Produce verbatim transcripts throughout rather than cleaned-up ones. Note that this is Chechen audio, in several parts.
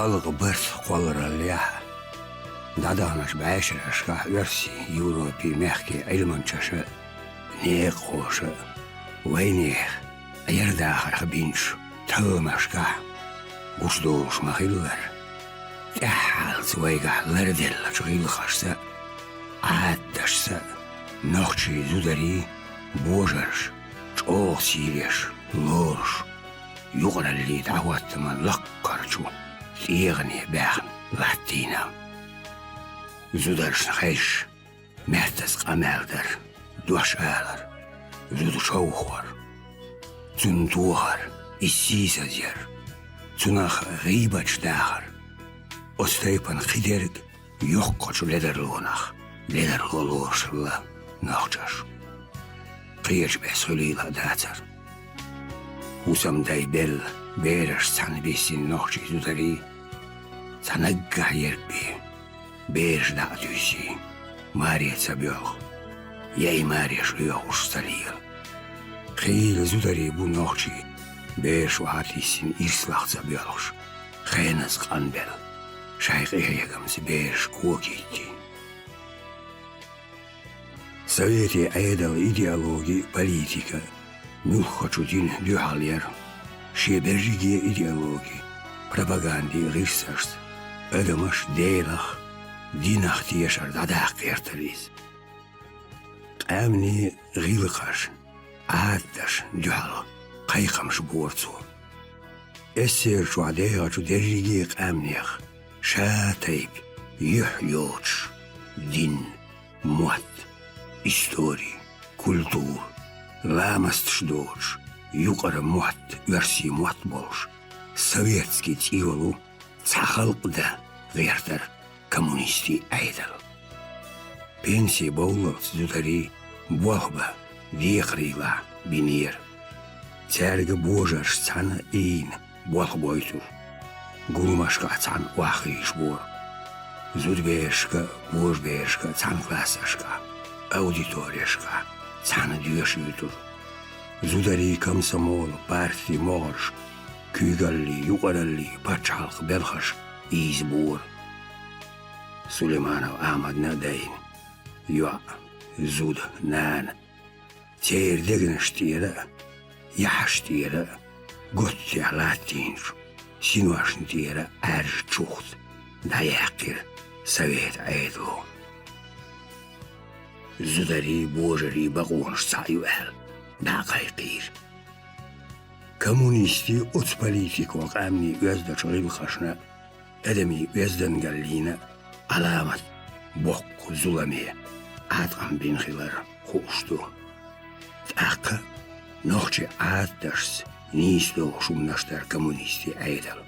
Алгъа барт кхоллараллехь, дӀадаханчу бӀешерашкахь Оьрсийн, Европин мехкийн Ӏилманчаша, некъахоша вайнехан Ӏер-дахарх бинчу талламашкахь гуш долуш ма-хиллара, тӀаьххьалца вайгахь ларделлачу гӀиллакхашца а, Ӏадаташца а нохчийн зударий, божарша чӀогӀа сийреш лоруш, юкъараллин дӀахӀоттаман лаккхарчу тӀегӀане баьхна латтийна. Зударшна хезаш, маьттаза къамел дар, дош алар, зуда човхор, цунна тохар, иза сийсазъяр, цунах гӀийбаташ дахар, оцу тайпана кхидерг йоккхачу ледарлонах ледарло лоруш хилла нохчаша. Кхечу бӀе хуьлийла а дацара. ХӀусамдай белла берашца цхьаьна биссина нохчийн зударий цхьа наггахь ерг бен, бераш дӀа а туьйсий, маре ца боьлху, я и маре шоьхуш ца лела. Хийла зударий бу нохчий, бераш охьатиссина ирс лаха ца боьлхуш, хеназа къанбелла, шайн къинхьегамца бераш когахӀиттийна. Советийн Ӏедалан идеологи а, политика а муьлххачу дина дуьхьал яра. Шен берриге а идеологин, пропагандин гӀирсашца адамаш Делах, динах тешар дӀадаккха гӀертара иза. Къаьмнийн гӀиллакхаш, Ӏадаташ дуьхьал кхайкхамаш бора цо. Эсэсэр чохь дехачу дерриге а къаьмнех ша тайпа юьхь йоцуш дин, мотт, истори, культура, ламасташ доцуш, юкъара мотт, оьрсийн мотт болуш, советский цӀе йолу цхьа халкъ дан гӀертара коммунистийн Ӏедал. Пенси бовллалц зударий болх бан декхарийлахь бинера. Цаьрга божаршца цхьаьна ийна болх бойтура. Гуламашкахь цхьаьна охьахийташ бора. Зудаберашка а, божаберашка а цхьана классашкахь, аудиторешкахь цхьаьна доьшуьйтура. Зударий комсомолан, партин могӀарш, куьйгаллин, юкъараллин, пачхьалкхан белхаш ийзабора. Сулейманов Ахьмадна а дайна, йоӀ, зуда, нана, церан дегнаш тӀера а, яхьаш тӀера а готтехь латтийначу синошна тӀера Ӏаьржа чухца дӀаяьккхира советан Ӏедало. Зударийн, божарийн бакъонаш цхьаъ ю аьлла, дӀа а кхайкхийра. Коммунистийн оцу политико къаьмнийн оьздачу гӀиллакхашна, адамийн оьздангаллина а Ӏаламат боккха зуламе Ӏаткъам бина хилар хууш ду. ТӀаккха нохчийн Ӏадаташца нийса догӀуш хӀуманаш дара коммунистийн Ӏедал.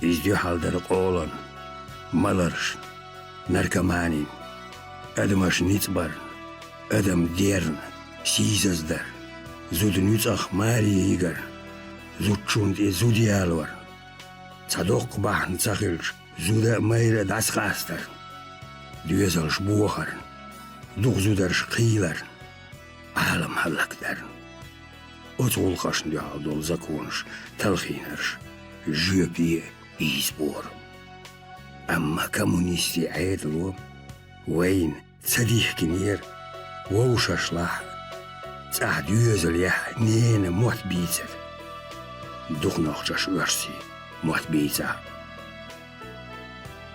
Иза дуьхьал дара къолан, маларшна, наркоманина, адамаш ницкъ барна, адам дерна, сийсаздар, зуда нуьцкъах маре йигарна, зудчунна тӀе зуда ялорна, цхьа доккха бахьана ца хилча, зуда а, майра а дӀасакъастарна, доьзалш бохарна, дукха зударш кхийларна, Ӏалам хӀаллакдарна. Оцу гӀуллакхашна дуьхьал долу законаш, талхийнарш жоьпе а ийзабора. Амма коммунистийн Ӏедало вайна ца дихкинера вовшашлахь а, цӀахь доьзалехь а ненан мотт бийцар. Дукха нохчаша оьрсийн мотт бийцахь а.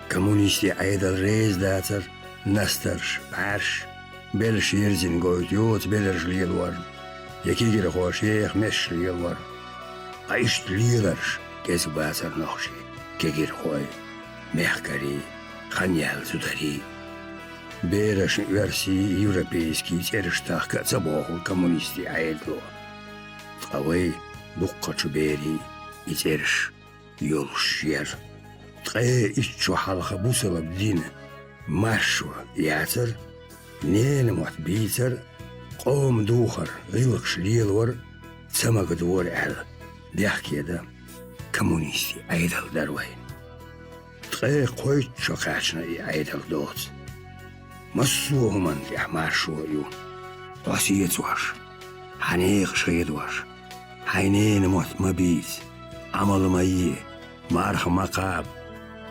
Коммунистийн Ӏедал реза дацара настарш, бӀаьрш, белш ерзина гойту йоцу бедарш лелорна, я кегирхоша еха месаш лелорна. Ткъа иштта леларш кӀезиг бацара нохчийн, кегирхойн, мехкарийн, хан яьлла зударийн. Берашна оьрсийн, европейский цӀераш тахка а ца бохура коммунистийн Ӏедало. Ткъа вай дуккхачу берийн и цӀераш йолуш яра. Ткъе итт шо хьалха бусалба дин маршо яцара, ненан мотт бийцар, къоман духар, гӀиллакхаш лелор ца магадора аьлла, бехке дан коммунистийн Ӏедал дара вайна. Ткъе кхойтта шо кхаьчна и Ӏедал доцу. Массо а хӀуманна тӀехь маршо а ю. Хьо сецош, хьан некъаш хедош, хьайн ненан мотт ма бийца, Ӏамал ма е, Марха ма кхаба,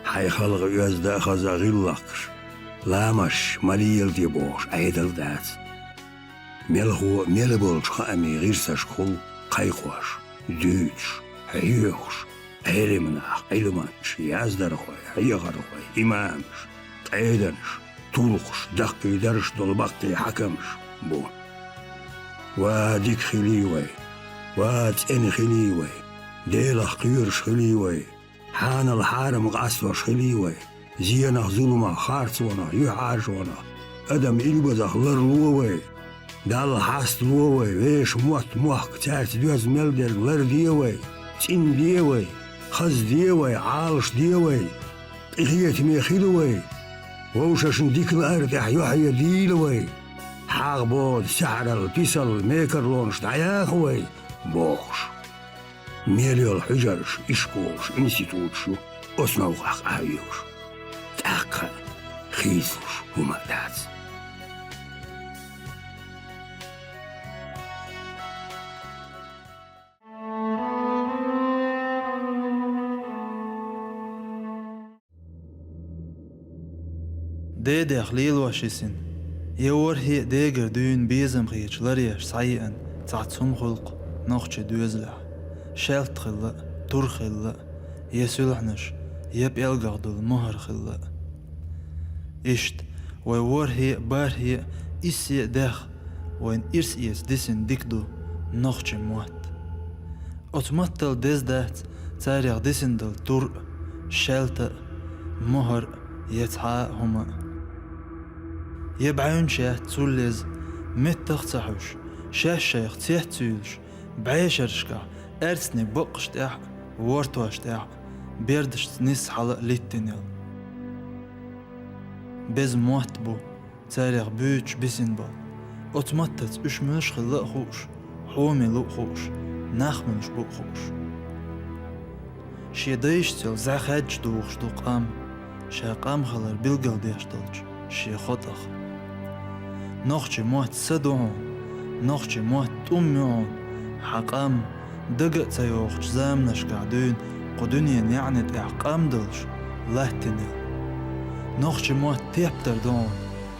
хьайн халкъ оьзда а, хаза а гӀиллакхаш, ламазаш ма леладе бохуш Ӏедал дац. Мелхо мел болчу хаамийн гӀирсашкахула кхайкхош, дуьйцуш, хьоьхуш, Ӏелам нах, Ӏилманчаш, яздархой, хьехархой, имамаш, къеданаш, туркхаш, даккхий дарж долу баккхий хьаькамаш бу. Ва дика хилий вай! Ва цӀена хилий вай! Делах кхоьруш хилий вай! Хьанал-хьарам къастош хилий вай! Зенах, зуламах, харцонах, юьхьӀаьржонах, адам илбазах ларло вай! Далла хьастало вай, вешан мотт, мохк, цаьрца доьзна мел дерг ларде вай, цӀинде вай, хазде вай, Ӏалашде вай, къинхетаме хила вай, вовшашна дика лаара тӀехь юьхье дийла вай, хьагӀ, бода, саьхьаралла, писалла, мекарлонаш дӀаяха вай, бохуш. Мел йолу хьуьжарш, ишколаш, институташ ю оцу новкъахь къахьоьгуш. ТӀаккха хийцалуш хӀума а дац. Дедех лелош йисина, я ворхӀе а дегара дуьйна безам хеташ ларъеш схьаеана цхьацца хӀума хуьлу-кх нохчийн доьзалехь, шаьлта хилла а, тур хилла а, я суьлхьанаш, я пӀелгах долу мухӀар хилла а. Иштта, вай ворхӀе а, бархӀе а, иссе а дегӀ вайна ирс эца дисина дика ду нохчийн мотт. Оцу маттал деза дац царех дисина долу тур а, шаьлта а, мухӀар а, я цхьа а хӀума а. Я бӀаьвнаш яц цул еза, меттах а ца хьуьйш, шаьш шайх цец а ца юьйлуш, бӀешерашкахь, аьрцнийн баккъаш тӀехь а, вортош тӀехь а бердашца нисса хьала а литтина йолу. Беза мотт бу царех буьйцуш бисина болу. Оцу маттаца уьш муьлш хилла а хууш, хьо мила ву а хууш, нах муьлш бу а хууш. Шен дайшца йолу зӀе хаьдча духуш ду къам, ша къам хилар билгалдеш долчу шен хотӀах. Нохчийн мотт са ду хьуна, нохчийн мотт тӀум ю хьуна, хьан къам, дага а ца йохучу заманашкахь дуьйна кху дуьненан яьӀни тӀехь къам долуш латтина йолу. Нохчийн мотт тептар ду хьуна,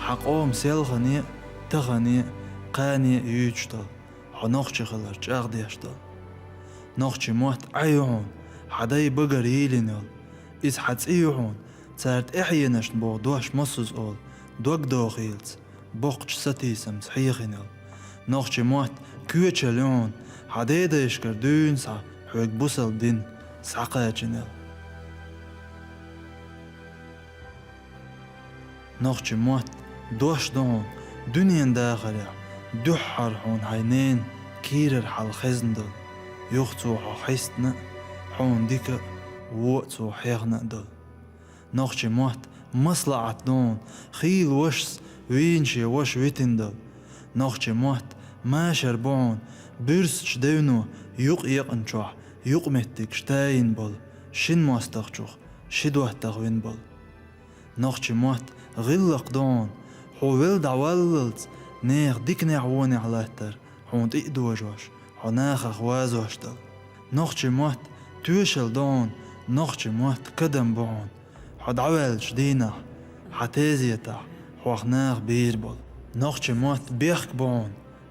хьан къоман селхане а, тахане а, кхане а юьйцуш долу, хьо нохчи хилар чӀагӀдеш долу. Нохчийн мотт Ӏай ю хьуна, хьан дай багара йийлина йолу. Иза хьан цӀий ю хьуна, цара тӀаьхьенашна боху дош мосазза олу, дог дохийлац, боккхачу сатийсамца хьехина йолу. Нохчийн мотт коьчал ю хьуна, хьан дедайшкара дуьйна схьа хьоьга бусалба дин схьакхачийна йолу. Нохчийн мотт дош ду хьуна, дуьненан дахарехь дуьххьара хьуна хьайн ненан кийрара хьал хезна долу, юха цо хьо хьестина а, хьуна дика а, вон а цо хьехна а долу. Нохчийн мотт маслаӀат ду хьуна, хийла вашас вийна шен ваша витина долу. Нохчийн мотт машар бу хьуна, буьрсачу девно юкъ екъначохь юкъаметтигаш тайина болу, шина мостагӀчух ши доттагӀа вина болу. Нохчийн мотт гӀиллакх ду хьуна, хьо велла дӀаваллалц, нехан диканехь-вонехь латтар хьуна тӀе а дожош, хьо нахах вазош долу. Нохчийн мотт тоьшалла ду хьуна, нохчийн мотт кадам бу хьуна, хьо дӀаваьллачу дийнахь, хьан тезетахь хьох наха бийр болу. Нохчийн мотт бехк бу хьуна,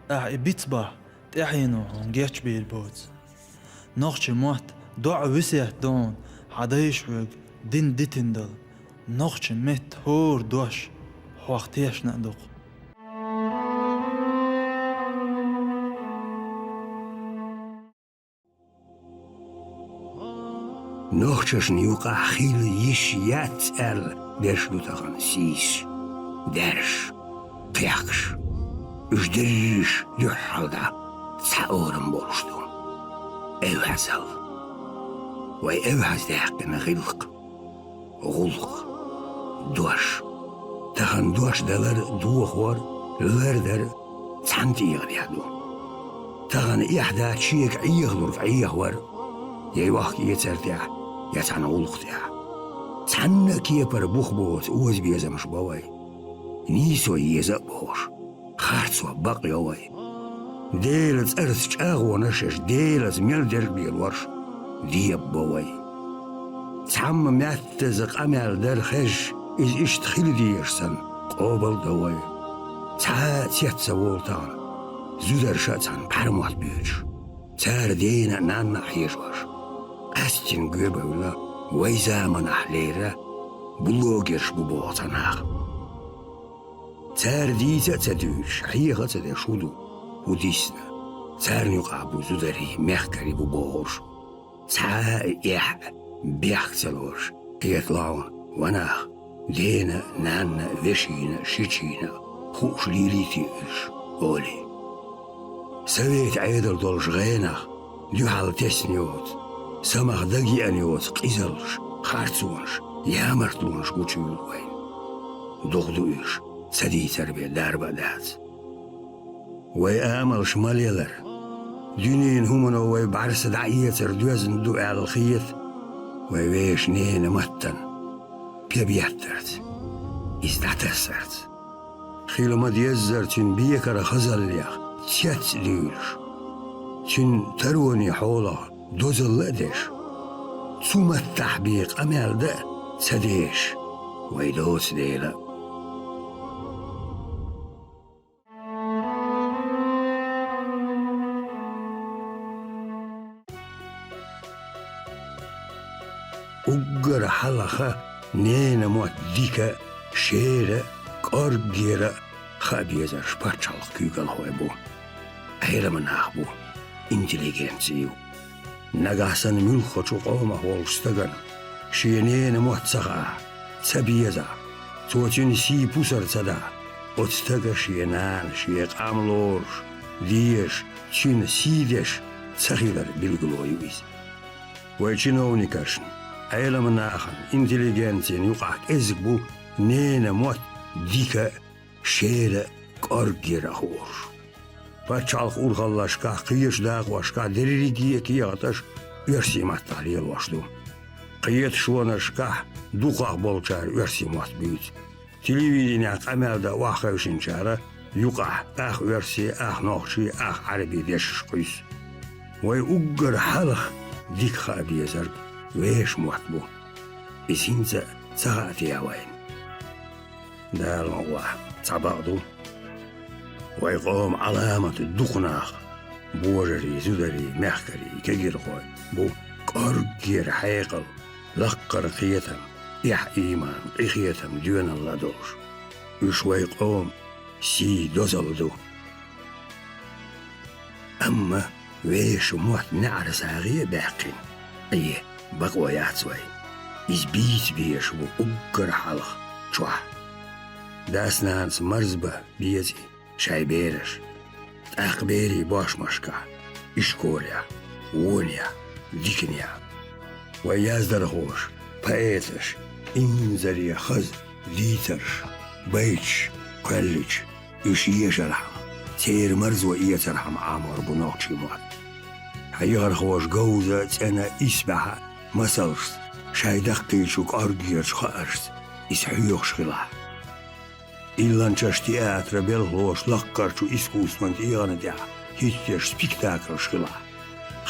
ахь и бицбахь, тӀаьхьено хьуна гечбийр боцу. Нохчийн мотт доӀа, весет ду хьуна, хьан дайша хьоьга дин дитина долу. Нохчийн меттан хӀора дош хьох тешна а ду-кх. Нохчашна юкъахь хила йиш яц аьлла дерш ду тахана сийсаш, даьржаш, кхехкаш. Уьш дерриш дуьххьал дӀа цхьа орам болуш ду. Эвхьазалла. Вай эвхьаздаьккхина гӀиллакх, гӀуллакх, дош. Тахана дош далар а, дохор а, лардар а цхьана тӀегӀанехь ду. Тахана эхь дац шега Ӏехалург Ӏехавар, я йохка-эцар тӀехь, я цхьана гӀуллакх тӀехь. Цхьанна а кепара бух боцу озабезамаш бо вай. Нийсо еза а бохуш, харцо бакъйо вай. Делан цӀарца чӀагӀонаш еш, Делаца мел дерг лелорш дебабо вай. Цхьамма меттаза къамел дар хезаш, иза иштта хила дезаш санна, къобал а до вай. Цхьа а цец ца волу тахана, зударша а цхьаьна пхьармотт буьйцуш. Цара дена а, нанна а хьежош. Къаьстина гоьбевлла вай заманахь леррина блогерш бу боху цхьа нах. Цара дийца а ца дуьйцуш, хьеха а ца деш хӀун ду, хӀун дисна. Царна юкъахь бу зударий, мехкарий бу бохурш. Цхьа а эхь а, бехк ца лоруш, кхеталахь хьуна, ва нах, дена а, нанна а, вешина а, шичина а хууш лелийта уьш, олий. Совета Ӏедал долчу гӀенах дуьхьал тесна йоцу, самах дагайеана йоцу къизаллаш, харцонаш, ямартлонаш гучуйовлу вайна. Дукха ду уьш, ца дийцар бен дарба а дац. Вай амалш ма лелара. Дуьненан хӀумано вай бӀаьрса дӀаэцар доьзна ду аьлла хета. Вай вешан ненан маттана пе беттарца, иза дӀатассарца. Хила ма-деззара цуьнан бекара хазаллех цец а дуьйлуш, цуьнан тароне хьолах дозалла а деш, цу маттахь бен къамел дан а ца дезаш вай доцу дела а. Уггар хьалха ненан мотт дика а, шера а, кӀорггера а хаа безарш пачхьалкхан куьйгалхой бу, Ӏеламнах бу, интеллигенци ю. Нагахь санна муьлххачу къомах волчу стагана шен ненан мотт ца хаахь, ца безахь, цо цуьнан сий пусар ца дахь, оцу стага шен нана, шен къам лоруш, дезаш, цуьнан сий деш ца хилар билгало ю иза. Вай чиновникашна, Ӏеламнахана, интеллигенцина юкъахь кӀезиг бу ненан мотт дика а, шера а, кӀорггера а хуурш. Пачхьалкхан урхаллашкахь, кхечу дакъошкахь дерриге а кехаташ оьрсийн маттахь лелош ду. Кхечу шонашкахь дукхах болчара оьрсийн мотт буьйцу. Телевиденехь къамел дан охьахевшинчара юкъахь ах оьрсийн, ах нохчийн, ах Ӏаьрбийн дешаш кхуьссу. Вай уггар хьалха дика хаа безарг вешан мотт бу. Иза хӀинца а ца хаьа те вайна? Дала ма вахь, цхьа бакъ ду. Вай къоман Ӏаламат дукха нах, божарий, зударий, мехкарий, кегирхой бу кӀорггера хьекъал, лаккхара кхетам, эхь-ийман, къинхетам, доьналла а долуш. Уьш вай къоман сий, дозалла ду. Амма вешан мотт неӀарсагӀе а баьккхина, Ӏе, бакъо яц вай. Иза бийца безаш бу уггар хьалха чохь. Дас-нанас марзбан беза и шайн бераш, тӀаккха берийн бошмашкахь, ишколехь, вонехь, диканехь. Вай яздархоша, поэташа инзаре хаза дийцарш, байташ кхоьллича, уьш ешархьама, церан марзо эцархьама Ӏамор бу нохчийн мотт. Хьехархоша говза а, цӀена а, исбаьхьа а масалшца шайн даккхийчу кӀорггерачу хааршца иза хьоьхуш хилахь. Илланчаш театра белхалоша лаккхарчу искусстван тӀегӀана тӀехь хӀиттош спектакльш хилахь,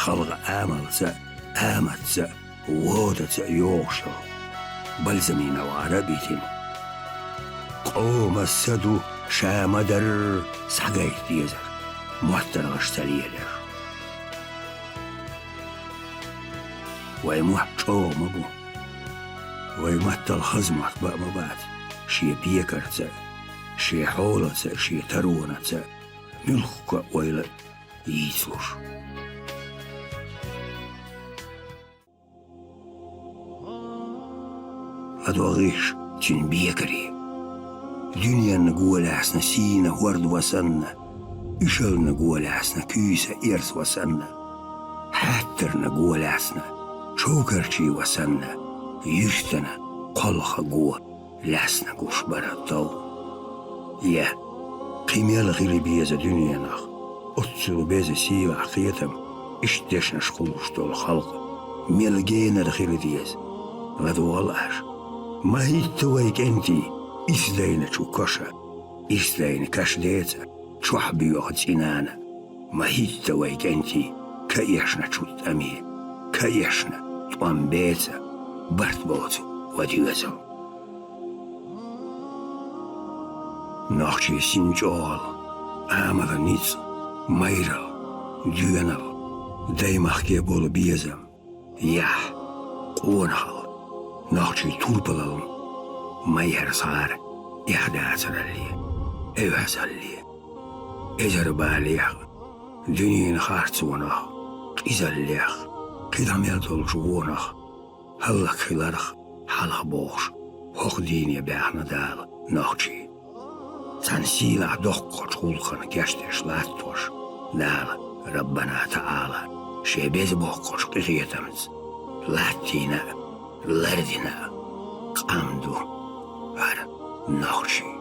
халкъан амалца а, аматца а, водаца а йогӀуш йолу бальзаминовара а битина. Къоман са ду ша ма-дарра схьагайта дезар, моттаргӀаш ца лелош. Вай мотт чӀогӀа ма бу. Вай маттал хаза мотт бан а ма бац, шен пекарца а, шен хьолаца а, шен таронаца а, муьлхха а ойла а йийцалуш. ЛадогӀийша цуьнан бекаре. Дуьненна го лаьцна сийна хӀорд ван санна, уьшаллина го лаьцна куьйса эрс ван санна, хьаьттарна го лаьцна човкарчий ван санна, юьртана кхолха го лаьцна гуш бара тов. Я, кхин мел хила беза дуьненах оццул беза сийлахь кхетам, иштта дешнаш хуьлуш долу халкъ мел генара хила деза? ЛадогӀал аша. Ма хӀитта вай кӀентий исдайначу коша, исдайна каш деца чохь боьха цӀинана. Ма хӀитта вай кӀентий каэшначу тӀаме, каэшна тӀом беца, барт боцу ван доьзал. Нохчийн синчӀогӀал, амала ницкъ, майрал, доьнал, даймахке болу безам, яхь, къонахалла, нохчийн турпалалла ма яра схьара эхьдацаралле, эвхьазалле. Эзар балех, дуьненан харцонах, къизаллех, кхидӀа мел долчу вонах, хӀаллакьхиларх хьалха бохуш, хӀокху дийне баьхна Дала нохчий. Цхьана сийлахь доккхачу гӀуллакхана гечдеш латтош Дала, Раббана ТаӀала, шен беза боккхачу къинхетамца латтийна а, лардина а къам ду хӀара нохчий.